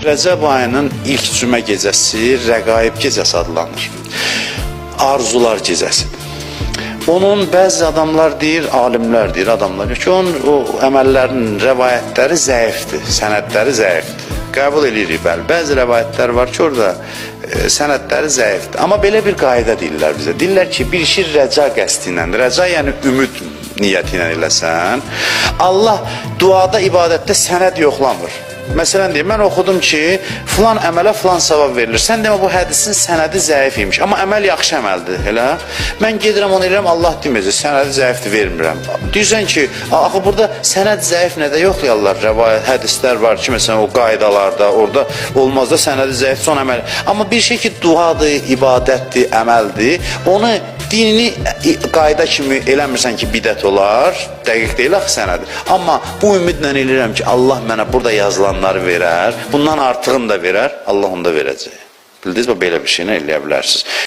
Rəcəb ayının ilk cümə gecəsi Rəqaib gecəsi adlanır. Arzular gecəsidir. Onun bəzi adamlar deyir, alimlər deyir, adamlar deyir ki, onun o əməllərinin rəvayətləri zəifdir, sənədləri zəifdir. Qəbul eləyirik, bəli. Bəzi rəvayətlər var ki, orada sənədləri zəifdir. Amma belə bir qayda deyirlər bizə. Deyirlər ki, bir işi rəca qəsdi ilə, rəca yəni ümid niyyəti ilə eləsən, Allah duada, ibadətdə sənəd yoxlamır. Məsələn deyim, mən oxudum ki, filan əmələ filan savab verilir. Sən demə bu hədisin sənədi zəif imiş, amma əməl yaxşı əməldir, elə? Mən gedirəm onu eləyirəm, Allah deməyəcək, sənədi zəifdir, vermirəm. Deyirsən ki, axı burada sənəd zəif nədə yoxlayarlar? Rəvayət, hədislər var ki, məsələn o qaydalarda, orada olmaz da sənədi zəif son əməl. Amma bir şey ki, duadır, ibadətdir, əməldir, onu dini qayda kimi eləmirsən ki, bidət olar, dəqiq deyil axı sənədi. Amma bu ümidlə eləyirəm ki, Allah mənə burada yazılanları verər, bundan artığını da verər, Allah onu da verəcək. Bildiniz, belə bir şeylə eləyə bilərsiniz.